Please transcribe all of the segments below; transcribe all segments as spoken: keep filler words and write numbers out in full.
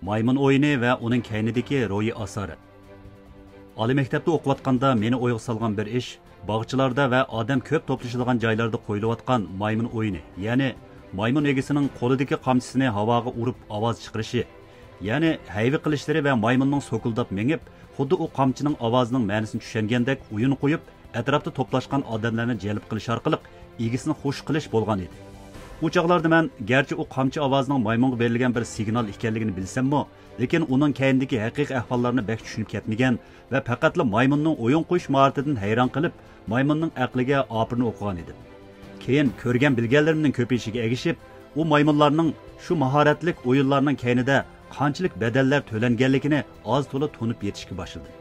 مايمۇن ئويۇنى ۋە ئۇنىڭ كەينىدىكى روھىي ئاسارەت. ئالىي مەكتەپتە ئوقۇۋاتقاندا مېنى ئويغا سالغان بىر ئىش، باغچىلاردا ۋە ئادەم كۆپ توپلىشىدىغان جايلاردا قويۇلۇۋاتقان مايمۇن ئويۇنى، يەنى مايمۇن ئىگىسىنىڭ قولىدىكى قامچىسىنى ھاۋاغا ئۇرۇپ ئاۋاز چىقىرىشى، يەنى ھەيۋە قىلىشلىرى ۋە مايمۇننىڭ سوكۇلداپ مېڭىپ، خۇددى ئۇ قامچىنىڭ ئاۋازىنىڭ مەنىسىنى چۈشەنگەندەك ئويۇن قويۇپ، ئەتراپتا توپلاشقان ئادەملەرنى جەلپ قىلىش ئارقىلىق ئىگىسىنى خۇش قىلىش بولغان ئىدى. ئۇ چاغلاردا مەن، گەرچە ئۇ قامچا ئاۋازىنىڭ مايمۇنغا بېرىلگەن بىر سىگنال ئىكەنلىكىنى بىلسەممۇ، لېكىن ئۇنىڭ كەينىدىكى ھەقىقىي ئەھۋاللارنى بەك چۈشىنىپ كەتمىگەن ۋە پەقەتلا مايمۇننىڭ ئويۇن قويۇش ماھارىتىدىن ھەيران قېلىپ، مايمۇننىڭ ئەقلىگە ئاپىرىن ئوقۇغان ئىدىم. كېيىن كۆرگەن بىلگەنلىرىمنىڭ كۆپىيىشىگە ئەگىشىپ، ئۇ مايمۇنلارنىڭ شۇ ماھارەتلىك ئويۇنلارنىڭ كەينىدە قانچىلىك بەدەللەر تۆلەنگەنلىكىنى ئاز تولا تونۇپ يېتىشكە باشلىدىم.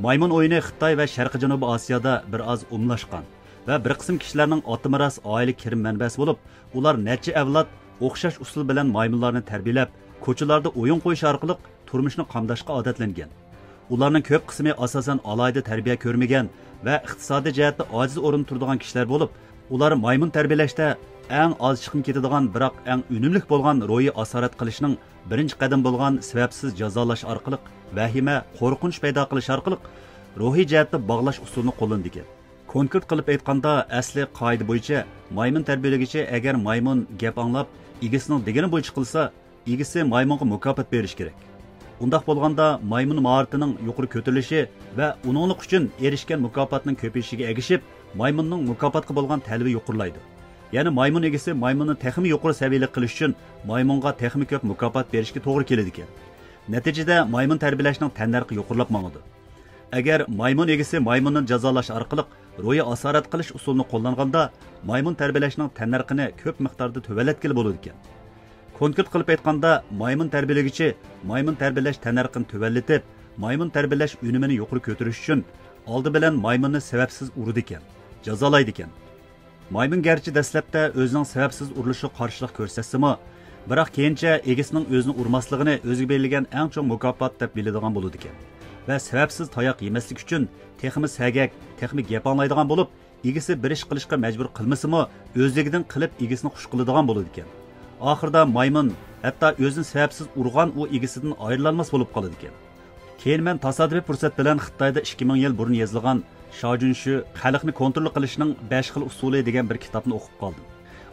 مايمۇن ئويۇنى خىتاي ۋە شەرقىي جەنۇبىي ئاسىيادا بىر ئاز ئومۇملاشقان ۋە بىر قىسىم كىشىلەرنىڭ ئاتىمىراس ئائىلە كىرىم مەنبەسى بولۇپ، ئۇلار نەچچە ئەۋلاد ئوخشاش ئۇسۇل بىلەن مايمۇنلارنى تەربىيەلەپ، كوچىلاردا ئويۇن قويۇش ئارقىلىق تۇرمۇشنى قامداشقا ئادەتلەنگەن. ئۇلارنىڭ كۆپ قىسمى ئاساسەن ئالاھىدە تەربىيە كۆرمىگەن ۋە ئىقتىسادىي جەھەتتە ئاجىز ئورۇندا تۇرىدىغان كىشىلەر بولۇپ، ئۇلار مايمۇن تەربىيەلەشتە ئەڭ ئاز چىقىم كېتىدىغان، بىراق ئەڭ ئۈنۈملۈك بولغان روھىي ئاسارەت قىلىشنىڭ بىرىنچى قەدىمى بولغان سەۋەبسىز جازالاش ئارقىلىق ۋەھىمە، قورقۇنچ پەيدا قىلىش ئارقىلىق روھىي جەھەتتە باغلاش ئۇسۇلىنى قوللىنىدىكەن. كونكرېت قىلىپ ئېيتقاندا، ئەسلى قائىدە بويىچە مايمۇن تەربىيەلىگۈچى ئەگەر مايمۇن گەپ ئاڭلاپ، ئىگىسىنىڭ دېگىنى بويىچە قىلسا، ئىگىسى مايمۇنغا مۇكاپات بېرىشى كېرەك. ئۇنداق بولغاندا، مايمۇن ماھارىتىنىڭ يۇقىرى كۆتۈرۈلۈشى ۋە ئۇنىڭلىق ئۈچۈن ئېرىشكەن مۇكاپاتنىڭ كۆپىيىشىگە ئەگىشىپ، مايمۇننىڭ مۇكاپاتقا بولغان تەلىپى يۇقىرىلايدۇ. يەنى مايمۇن ئىگىسى مايمۇننى تېخىمۇ يۇقىرى سەۋىيەلىك قىلىش ئۈچۈن مايمۇنغا تېخىمۇ كۆپ مۇكاپات بېرىشكە توغرا كېلىدىكەن. نەتىجىدە، مايمۇن تەربىيەلەشنىڭ تەننەرخى يۇقىرىلاپ ماڭىدۇ. ئەگەر مايمۇن ئىگىسى مايمۇننى جازالاش ئارقىلىق روھىي ئاسارەت قىلىش ئۇسۇلىنى قوللانغاندا، مايمۇن تەربىيەلەشنىڭ تەننەرخىنى كۆپ مىقداردا تۆۋەنلەتكىلى بولىدىكەن. كونكرېت قىلىپ ئېيتقاندا، مايمۇن تەربىيەلىگۈچى مايمۇن تەربىيەلەش تەننەرخىنى تۆۋەنلىتىپ، مايمۇن تەربىيەلەش ئۈنۈمىنى يۇقىرى كۆتۈرۈش ئۈچۈن ئالدى بىلەن مايمۇننى سەۋەبسىز ئۇرىدىكەن، جازالايدىكەن. مايمۇن گەرچە دەسلەپتە ئۆزىنىڭ سەۋەبسىز ئۇرۇلۇشىغا قارشىلىق كۆرسەتسىمۇ، بىراق كېيىنچە ئىگىسىنىڭ ئۆزىنى ئۇرماسلىقىنى ئۆزىگە بېرىلگەن ئەڭ چوڭ مۇكاپات دەپ بىلىدىغان بولىدىكەن ۋە سەۋەبسىز تاياق يېمەسلىك ئۈچۈن تېخىمۇ سەگەك، تېخىمۇ گەپ ئاڭلايدىغان بولۇپ، ئىگىسى بىر ئىش قىلىشقا مەجبۇر قىلمىسىمۇ، ئۆزلۈكىدىن قىلىپ ئىگىسىنى خۇش قىلىدىغان بولىدىكەن. ئاخىرىدا مايمۇن ھەتتا ئۆزىنى سەۋەبسىز ئۇرغان ئۇ ئىگىسىدىن ئايرىلالماس بولۇپ قالىدىكەن. كېيىن مەن تاسادىپىي پۇرسەت بىلەن خىتايدا ئىككى مىڭ يىل بۇرۇن يېزىلغان شاجۈنشۈ، خەلقنى كونترول قىلىشنىڭ بەش خىل ئۇسۇلى دېگەن بىر كىتابنى ئوقۇپ قالدىم.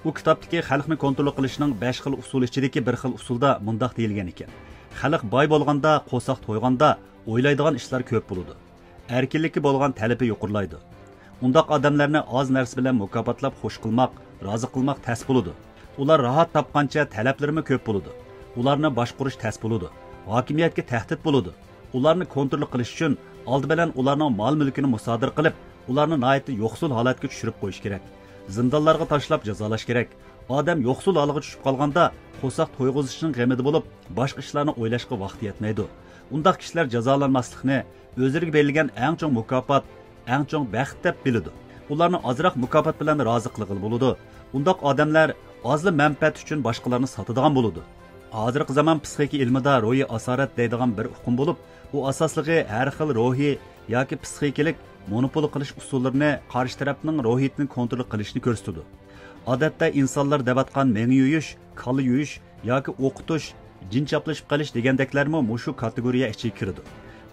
ئۇ كىتابتىكى خەلقنى كونترول قىلىشنىڭ بەش خىل ئۇسۇلى ئىچىدىكى بىر خىل ئۇسۇلدا مۇنداق دېيىلگەن ئىكەن: خەلق باي بولغاندا، قورساق تويغاندا ئويلايدىغان ئىشلار كۆپ بولىدۇ. ئەركىنلىككە بولغان تەلىپى يۇقىرىلايدۇ. ئۇنداق ئادەملەرنى ئاز نەرسە بىلەن مۇكاپاتلاپ خۇش قىلماق، رازى قىلماق تەس بولىدۇ. ئۇلار راھەت تاپقانچە تەلەپلىرىمۇ كۆپ بولىدۇ. ئۇلارنى باشقۇرۇش تەس بولىدۇ. ھاكىمىيەتكە تەھدىت بولىدۇ. ئۇلارنى كونترول قىلىش ئۈچۈن ئالدى بىلەن ئۇلارنىڭ مال-مۈلكىنى مۇسادىرە قىلىپ، ئۇلارنى ناھايىتى يوقسۇل ھالەتكە چۈشۈرۈپ قويۇش كېرەك. زىندانلارغا تاشلاپ جازالاش كېرەك. ئادەم يوقسۇل ھالغا چۈشۈپ قالغاندا، قورساق تويغۇزۇشنىڭ غېمىدە بولۇپ، باشقا ئىشلارنى ئويلاشقا ۋاقتى يەتمەيدۇ. ئۇنداق كىشىلەر جازالانماسلىقنى، ئۆزلىرىگە بېرىلگەن ئەڭ چوڭ مۇكاپات، ئەڭ چوڭ بەخت دەپ بىلىدۇ. ئۇلارنى ئازراق مۇكاپات بىلەن رازى قىلغىلى بولىدۇ. ئۇنداق ئادەملەر ئازلا مەنپەئەت ئۈچۈن باشقىلارنى ساتىدىغان بولىدۇ. ھازىرقى زامان پسىخىكا ئىلمىدا روھىي ئاسارەت دەيدىغان بىر ئۇقۇم بولۇپ، ئۇ ئاساسلىقى ھەر خىل روھىي ياكى پسىخىكىلىق مونوپول قىلىش ئۇسۇللىرىنى، قارشى تەرەپنىڭ روھىيىتىنى كونترول قىلىشنى كۆرسىتىدۇ. ئادەتتە ئىنسانلار دەۋاتقان مېڭە يۇيۇش، كاللا يۇيۇش ياكى ئوقۇتۇش، جىن چاپلىشىپ قېلىش دېگەندەكلەرمۇ مۇشۇ كاتېگورىيە ئىچىگە كىرىدۇ.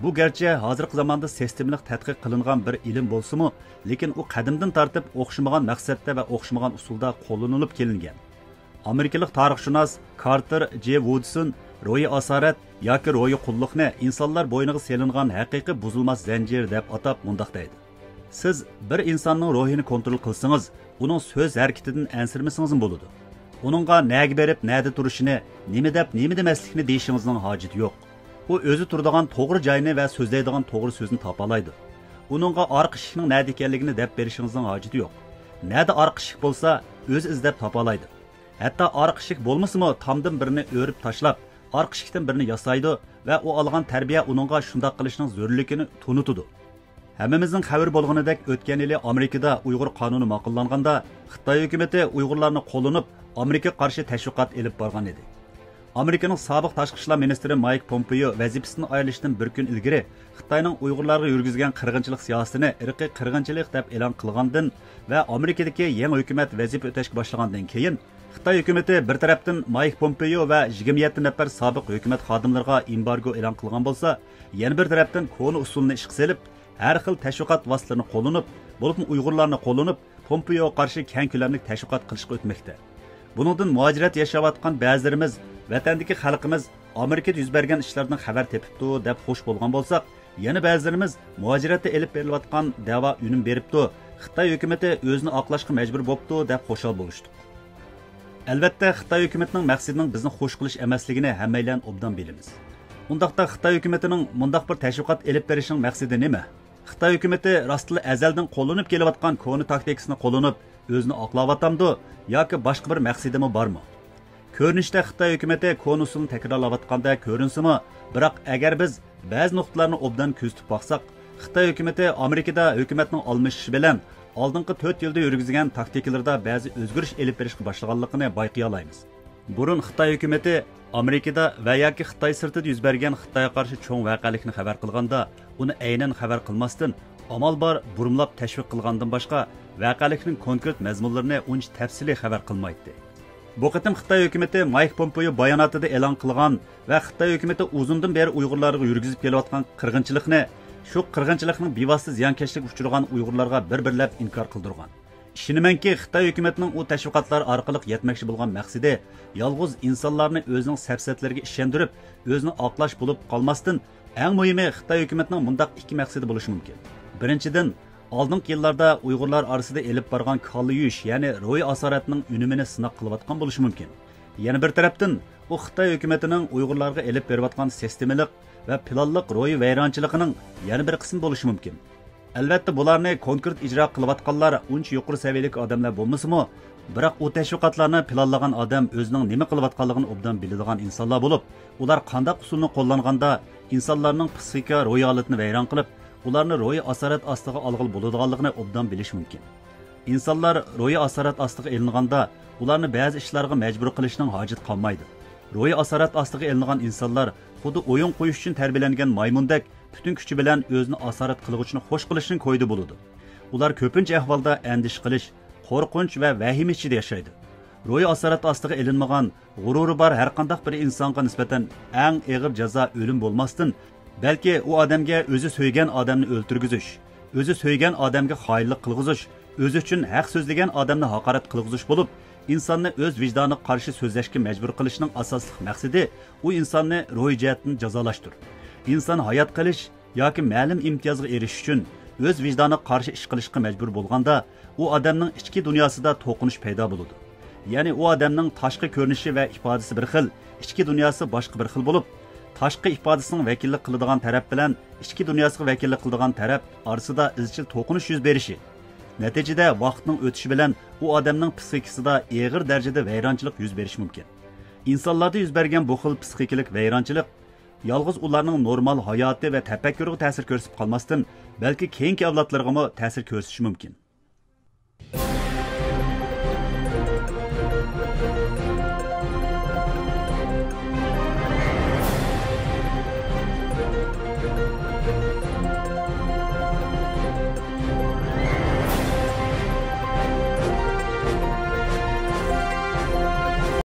بۇ گەرچە ھازىرقى زاماندا سىستېمىلىق تەتقىق قىلىنغان بىر ئىلىم بولسىمۇ، لېكىن ئۇ قەدىمدىن تارتىپ ئوخشىمىغان مەقسەتتە ۋە ئوخشىمىغان ئۇسۇلدا قوللىنىلىپ كېلىنگەن. ئامېرىكىلىق تارىخشۇناس كارتېر جې ۋۇدسون روھىي ئاسارەت ياكى روھىي قۇللۇقنى ئىنسانلار بوينىغا سېلىنغان ھەقىقىي بۇزۇلماس زەنجىر دەپ ئاتاپ مۇنداق دەيدۇ: سىز بىر ئىنساننىڭ روھىنى كونترول قىلسىڭىز، ئۇنىڭ سۆز ھەرىكىتىدىن ئەنسىرىمىسىڭىزمۇ بولىدۇ. ئۇنىڭغا نەگە بېرىپ، نەدە تۇرۇشىنى، نېمە دەپ، نېمە دېمەسلىكنى دېيىشىڭىزنىڭ ھاجىتى يوق. ئۇ ئۆزى تۇرىدىغان توغرا جاينى ۋە سۆزلەيدىغان توغرا سۆزنى تاپالايدۇ. ئۇنىڭغا ئارقا ئىشىكنىڭ نەدە ئىكەنلىكىنى دەپ بېرىشىڭىزنىڭ ھاجىتى يوق. نەدە ئارقا ئىشىك بولسا، ئۆزى ئىزدەپ تاپالايدۇ. ھەتتا ئارقا ئىشىك بولمىسىمۇ، تامدىن بىرنى ئۆرۈپ تاشلاپ، ئارقا ئىشىكتىن بىرنى ياسايدۇ ۋە ئۇ ئالغان تەربىيە ئۇنىڭغا شۇنداق قىلىشنىڭ زۆرۈرلۈكىنى تونۇتىدۇ. ھەممىمىزنىڭ خەۋىرى بولغىنىدەك، ئۆتكەن يىلى ئامېرىكىدا ئۇيغۇر قانۇنى ماقۇللانغاندا، خىتاي ھۆكۈمىتى ئۇيغۇرلارنى قوللىنىپ، ئامېرىكىغا قارشى تەشۋىقات ئېلىپ بارغان ئىدى. ئامېرىكىنىڭ سابىق تاشقى ئىشلار مىنىستىرى مايك پومپېيو ۋەزىپىسىدىن ئايرىلىشتىن بىر كۈن ئىلگىرى خىتاينىڭ ئۇيغۇرلارغا يۈرگۈزگەن قىرغىنچىلىق سىياسىتىنى ئىرقىي قىرغىنچىلىق دەپ ئېلان قىلغاندىن ۋە ئامېرىكىدىكى يېڭى ھۆكۈمەت ۋەزىپە ئۆتەشكە باشلىغاندىن كېيىن، خىتاي ھۆكۈمىتى بىر تەرەپتىن مايك پومپېيو ۋە يىگىرمە يەتتە نەپەر سابىق ھۆكۈمەت خادىملىرىغا ئېمبارگو ئېلان قىلغان بولسا، يەنە بىر تەرەپتىن كونا ئۇسۇلنى ئىشقا سېلىپ، ھەر خىل تەشۋىقات ۋاسىتىلىرىنى قوللىنىپ، بولۇپمۇ ئۇيغۇرلارنى قوللىنىپ، پومپېيوغا قارشى كەڭ كۆلەملىك تەشۋىقات قىلىشقا ئۆتمەكتە. بۇنىڭدىن مۇھاجىرەتتە ياشاۋاتقان بەزىلىرىمىز، ۋەتەندىكى خەلقىمىز ئامېرىكىدا يۈز بەرگەن ئىشلاردىن خەۋەر تېپىپتۇ، دەپ خوش بولغان بولساق، يەنە بەزىلىرىمىز مۇھاجىرەتتە ئېلىپ بېرىلىۋاتقان دەۋا ئۈنۈم بېرىپتۇ، خىتاي ھۆكۈمىتى ئۆزىنى ئاقلاشقا مەجبۇر بوپتۇ، دەپ خۇشال بولۇشتۇق. ئەلۋەتتە، خىتاي ھۆكۈمىتىنىڭ مەقسىتىنىڭ بىزنى خوش قىلىش ئەمەسلىكىنى ھەممەيلەن ئوبدان بىلىمىز. ئۇنداقتا خىتاي ھۆكۈمىتىنىڭ مۇنداق بىر تەشۋىقات ئېلىپ بېرىشنىڭ مەقسىتى نېمە؟ خىتاي ھۆكۈمىتى راستلا ئەزەلدىن قوللىنىپ كېلىۋاتقان كونا تاكتىكىسىنى قوللىنىپ، ئۆزىنى ئاقلاۋاتامدۇ ياكى باشقا بىر مەقسىتىمۇ بارمۇ؟ كۆرۈنۈشتە خىتاي ھۆكۈمىتى كونا ئۇسۇلنى تەكرارلاۋاتقاندەك كۆرۈنسىمۇ، بىراق ئەگەر بىز بەزى نۇقتىلارنى ئوبدان كۆزىتىپ باقساق، خىتاي ھۆكۈمىتى ئامېرىكىدا ھۆكۈمەتنىڭ ئالمىشىشى بىلەن ئالدىنقى تۆت يىلدا يۈرگۈزگەن تاكتىكىلىرىدا بەزى ئۆزگىرىش ئېلىپ بېرىشقا باشلىغانلىقىنى بايقىيالايمىز. بۇرۇن خىتاي ھۆكۈمىتى ئامېرىكىدا ۋە ياكى خىتاي سىرتىدا يۈز بەرگەن خىتايغا قارشى چوڭ ۋەقەلىكنى خەۋەر قىلغاندا، ئۇنى ئەينەن خەۋەر قىلماستىن، ئامال بار بۇرمىلاپ تەشۋىق قىلغاندىن باشقا، ۋەقەلىكنىڭ كونكرېت مەزمۇنلىرىنى ئۇنچە تەپسىلىي خەۋەر قىلمايتتى. بۇ قېتىم خىتاي ھۆكۈمىتى مايك پومپېيو باياناتىدا ئېلان قىلغان ۋە خىتاي ھۆكۈمىتى ئۇزۇندىن بېرى ئۇيغۇرلارغا يۈرگۈزۈپ كېلىۋاتقان قىرغىنچىلىقنى، شۇ قىرغىنچىلىقنىڭ بىۋاسىتە زىيانكەشلىككە ئۇچرىغان ئۇيغۇرلارغا بىر-بىرلەپ ئىنكار قىلدۇرغان. ئىشىنىمەنكى، خىتاي ھۆكۈمىتىنىڭ ئۇ تەشۋىقاتلار ئارقىلىق يەتمەكچى بولغان مەقسىتى يالغۇز ئىنسانلارنى ئۆزىنىڭ سەپسەتىلىرىگە ئىشەندۈرۈپ، ئۆزىنى ئاقلاش بولۇپ قالماستىن، ئەڭ مۇھىمى، خىتاي ھۆكۈمىتىنىڭ مۇنداق ئىككى مەقسىتى بولۇشى مۇمكىن. بىرىنچىدىن، ئالدىنقى يىللاردا ئۇيغۇرلار ئارىسىدا ئېلىپ بارغان كاللا يۇيۇش، يەنى روھىي ئاسارەتنىڭ ئۈنۈمىنى سىناق قىلىۋاتقان بولۇشى مۇمكىن. يەنە بىر تەرەپتىن، ئۇ خىتاي ھۆكۈمىتىنىڭ ئۇيغۇرلارغا ئېلىپ بېرىۋاتقان سىستېمىلىق ۋە پىلانلىق روھىي ۋەيرانچىلىقىنىڭ يەنە بىر قىسمى بولۇشى مۇمكىن. ئەلۋەتتە، بۇلارنى كونكرېت ئىجرا قىلىۋاتقانلار ئۇنچە يۇقىرى سەۋىيەلىك ئادەملەر بولمىسىمۇ، بىراق ئۇ تەشۋىقاتلارنى پىلانلىغان ئادەم ئۆزىنىڭ نېمە قىلىۋاتقانلىقىنى ئوبدان بىلىدىغان ئىنسانلار بولۇپ، ئۇلار قانداق ئۇسۇلنى قوللانغاندا ئىنسانلارنىڭ پسىخىكا روھىي ھالىتىنى ۋەيران قىلىپ، ئۇلارنى روھىي ئاسارەت ئاستىغا ئالغىلى بولىدىغانلىقىنى ئوبدان بىلىش مۇمكىن. ئىنسانلار روھىي ئاسارەت ئاستىغا ئېلىنغاندا، ئۇلارنى بەزى ئىشلارغا مەجبۇر قىلىشنىڭ ھاجىتى قالمايدۇ. روھىي ئاسارەت ئاستىغا ئېلىنغان ئىنسانلار خۇددى ئويۇن قويۇش ئۈچۈن تەربىيەلەنگەن مايمۇندەك پۈتۈن كۈچى بىلەن ئۆزىنى ئاسارەت قىلغۇچىنى خوش قىلىشنىڭ كويىدا بولىدۇ. ئۇلار كۆپىنچە ئەھۋالدا ئەندىشە قىلىش، قورقۇنچ ۋە ۋەھىمە ئىچىدە ياشايدۇ. روھىي ئاسارەت ئاستىغا ئېلىنمىغان، غۇرۇرى بار ھەرقانداق بىر ئىنسانغا نىسبەتەن ئەڭ ئېغىر جازا ئۆلۈم بولماستىن، بەلكى ئۇ ئادەمگە ئۆزى سۆيگەن ئادەمنى ئۆلتۈرگۈزۈش، ئۆزى سۆيگەن ئادەمگە خائىنلىق قىلغۇزۇش، ئۆزى ئۈچۈن ھەق سۆزلىگەن ئادەمنى ھاقارەت قىلغۇزۇش بولۇپ، ئىنساننى ئۆز ۋىجدانىغا قارشى سۆزلەشكە مەجبۇر قىلىشنىڭ ئاساسلىق مەقسىتى ئۇ ئىنساننى روھىي جەھەتتىن جازالاشتۇر. ئىنسان ھايات قېلىش ياكى مەلۇم ئىمتىيازغا ئېرىشىش ئۈچۈن ئۆز ۋىجدانىغا قارشى ئىش قىلىشقا مەجبۇر بولغاندا، ئۇ ئادەمنىڭ ئىچكى دۇنياسىدا توقۇنۇش پەيدا بولىدۇ. يەنى ئۇ ئادەمنىڭ تاشقى كۆرۈنۈشى ۋە ئىپادىسى بىر خىل، ئىچكى دۇنياسى باشقا بىر خىل بولۇپ، تاشقى ئىپادىسىنىڭ ۋەكىللىك قىلىدىغان تەرەپ بىلەن ئىچكى دۇنياسىغا ۋەكىللىك قىلىدىغان تەرەپ ئارىسىدا ئىزچىل توقۇنۇش يۈز بېرىشى، نەتىجىدە ۋاقىتنىڭ ئۆتۈشى بىلەن ئۇ ئادەمنىڭ پسىخىكىسىدا ئېغىر دەرىجىدە ۋەيرانچىلىق يۈز بېرىشى مۇمكىن. ئىنسانلاردا يۈز بەرگەن بۇ خىل پسىخىكىلىق ۋەيرانچىلىق يالغۇز ئۇلارنىڭ نورمال ھاياتى ۋە تەپەككۇرىغا تەسىر كۆرسىتىپ قالماستىن، بەلكى كېيىنكى ئەۋلادلىرىغىمۇ تەسىر كۆرسىتىشى مۇمكىن.